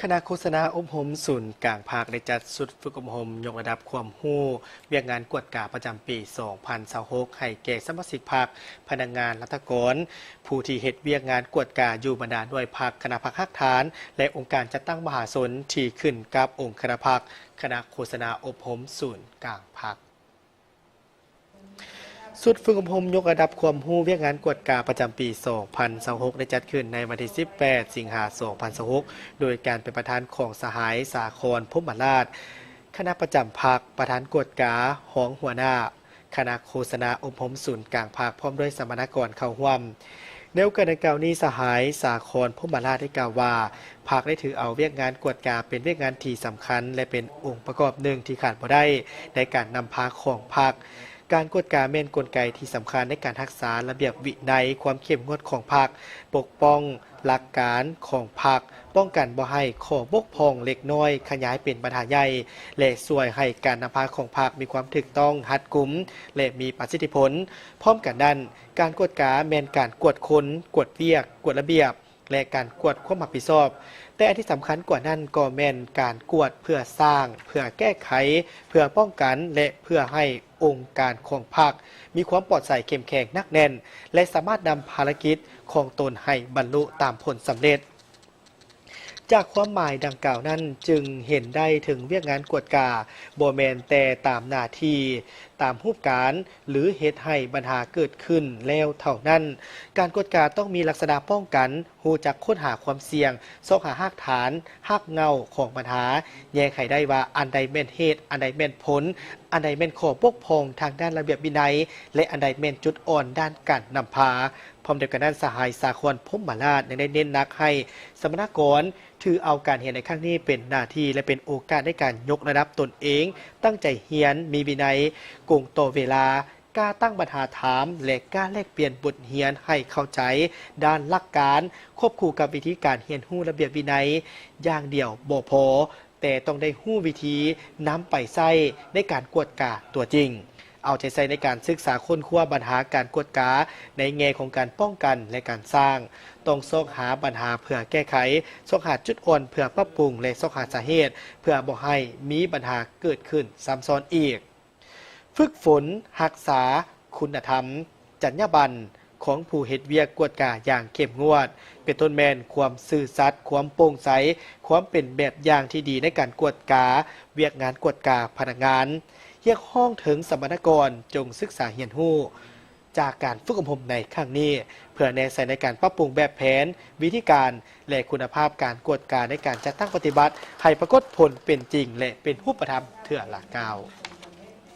ຄະນະໂຄສະນາອົບຮົມສູນກາງພັກ ໄດ້ຈັດຊຸດຝຶກອົບຮົມຍົກລະດັບຄວາມຮູ້ວຽກງານກວດກາປະຈຳປີສອງພັນຊາວຫົກ ໃຫ້ແກ່ສະມາຊິກພັກ, ພະນັກງານລັດຖະກອນ, ຜູ້ທີ່ເຮັດວຽກງານກວດກາຢູ່ບັນດາໜ່ວຍພັກ, ຄະນະພັກຮາກຖານ ແລະ ອົງການຈັດຕັ້ງມະຫາຊົນທີ່ຂຶ້ນກັບອົງຄະນະພັກ, ຄະນະໂຄສະນາອົບຮົມສູນກາງພັກ. ຊຸດຝຶກອົບຮົມຍົກລະດັບຄວາມຮູ້ວຽກງານກວດກາປະຈຳປີສອງພັນຊາວຫົກ ໄດ້ຈັດຂຶ້ນໃນວັນທີສິບແປດ ສິງຫາ ສອງພັນຊາວຫົກ ໂດຍການເປັນປະທານຂອງສະຫາຍ ສາຄອນ ພົມມະລາດ ຄະນະປະຈຳພັກ, ປະທານກວດກາ, ຮອງຫົວໜ້າຄະນະໂຄສະນາອົບຮົມສູນກາງພັກ ພ້ອມດ້ວຍສຳມະນາກອນເຂົ້າຮ່ວມ. ໃນໂອກາດດັ່ງກ່າວນີ້, ສະຫາຍ ສາຄອນ ພົມມະລາດ ໄດ້ກ່າວວ່າ ພັກໄດ້ຖືເອົາວຽກງານກວດກາເປັນວຽກງານທີ່ສຳຄັນ ແລະ ເປັນອົງປະກອບໜຶ່ງທີ່ຂາດບໍ່ໄດ້ໃນການນຳພາຂອງພັກ. ການກວດກາແມ່ນກົນໄກທີ່ສຳຄັນໃນການຮັກສາລະບຽບວິໄນ, ຄວາມເຂັ້ມງວດຂອງພັກ, ປົກປ້ອງຫຼັກການຂອງພັກ, ປ້ອງກັນບໍ່ໃຫ້ຂໍ້ບົກຜ່ອງເລັກນ້ອຍຂະຫຍາຍເປັນບັນຫາໃຫຍ່ ແລະ ຊ່ວຍໃຫ້ການນຳພາຂອງພັກມີຄວາມຖືກຕ້ອງ, ຮັດກຸມ ແລະ ມີປະສິດທິຜົນ. ພ້ອມກັນນັ້ນ, ການກວດກາແມ່ນການກວດຄົນ, ກວດວຽກ, ກວດລະບຽບ ແລະ ການກວດຄວາມຮັບຜິດຊອບ, ແຕ່ອັນທີ່ສຳຄັນກວ່ານັ້ນກໍແມ່ນການກວດເພື່ອສ້າງ, ເພື່ອແກ້ໄຂ, ເພື່ອປ້ອງກັນ ແລະ ເພື່ອໃຫ້ອົງການຂອງພັກມີຄວາມປອດໃສ, ເຂັ້ມແຂງ, ໜັກແໜ້ນ ແລະ ສາມາດນຳພາລະກິດຂອງຕົນໃຫ້ບັນລຸຕາມຜົນສຳເລັດ. ຈາກຄວາມໝາຍດັ່ງກ່າວນັ້ນຈຶ່ງເຫັນໄດ້ເຖິງວຽກງານກວດກາບໍ່ແມ່ນແຕ່ຕາມໜ້າທີ່, ຕາມຮູບການ ຫຼື ເຮັດໃຫ້ບັນຫາເກີດຂຶ້ນແລ້ວເທົ່ານັ້ນ. ການກວດກາຕ້ອງມີລັກສະນະປ້ອງກັນ, ຮູ້ຈັກຄົ້ນຫາຄວາມສ່ຽງ, ຊອກຫາຮາກຖານ, ຮາກເຫງົ້າຂອງບັນຫາ, ແຍກໃຫ້ໄດ້ວ່າອັນໃດແມ່ນເຫດ, ອັນໃດແມ່ນຜົນ, ອັນໃດແມ່ນຂໍ້ບົກຜ່ອງທາງດ້ານລະບຽບວິໄນ ແລະ ອັນໃດແມ່ນຈຸດອ່ອນດ້ານການນຳພາ. ພ້ອມດຽວກັນນັ້ນ, ສະຫາຍ ສາຄອນ ພົມມະລາດ ຍັງໄດ້ເນັ້ນໜັກໃຫ້ສຳມະນາກອນ ຖືເອົາການຮຽນໃນຄັ້ງນີ້ເປັນໜ້າທີ່ ແລະ ເປັນໂອກາດໃນການຍົກລະດັບຕົນເອງ, ຕັ້ງໃຈຮຽນ, ມີວິໄນ, ກົງຕໍ່ເວລາ, ກ້າຕັ້ງບັນຫາຖາມ ແລະ ກ້າແລກປ່ຽນບົດຮຽນໃຫ້ເຂົ້າໃຈດ້ານຫຼັກການ, ຄວບຄູ່ກັບວິທີການຮຽນຮູ້ລະບຽບວິໄນຢ່າງດຽວບໍ່ພໍ, ແຕ່ຕ້ອງໄດ້ຮູ້ວິທີນຳໄປໃຊ້ໃນການກວດກາຕົວຈິງ. ເອົາໃຈໃສ່ໃນການສຶກສາຄົ້ນຄວ້າບັນຫາການກວດກາໃນແງ່ຂອງການປ້ອງກັນ ແລະ ການສ້າງ. ຕ້ອງຊອກຫາບັນຫາເພື່ອແກ້ໄຂ, ຊອກຫາຈຸດອ່ອນເພື່ອປັບປຸງ ແລະ ຊອກຫາສາເຫດເພື່ອບໍ່ໃຫ້ມີບັນຫາເກີດຂຶ້ນຊ້ຳຊ້ອນອີກ. ຝຶກຝົນຮັກສາຄຸນນະທຳ, ຈັນຍາບັນຂອງຜູ້ເຮັດວຽກກວດກາຢ່າງເຂັ້ມງວດ, ເປັນຕົ້ນແມ່ນຄວາມຊື່ສັດ, ຄວາມໂປ່ງໃສ, ຄວາມເປັນແບບຢ່າງທີ່ດີໃນການກວດກາວຽກງານກວດກາພະນັກງານ. ຮຽກຮ້ອງເຖິງສຳມະນາກອນຈົ່ງສຶກສາຮຽນຮູ້ຈາກການຝຶກອົບຮົມໃນຄັ້ງນີ້ ເພື່ອແນໃສ່ໃນການປັບປຸງແບບແຜນ, ວິທີການ ແລະ ຄຸນນະພາບການກວດກາໃນການຈັດຕັ້ງປະຕິບັດ ໃຫ້ປາກົດຜົນເປັນຈິງ ແລະ ເປັນຮູບປະທຳເທື່ອລະກ້າວ.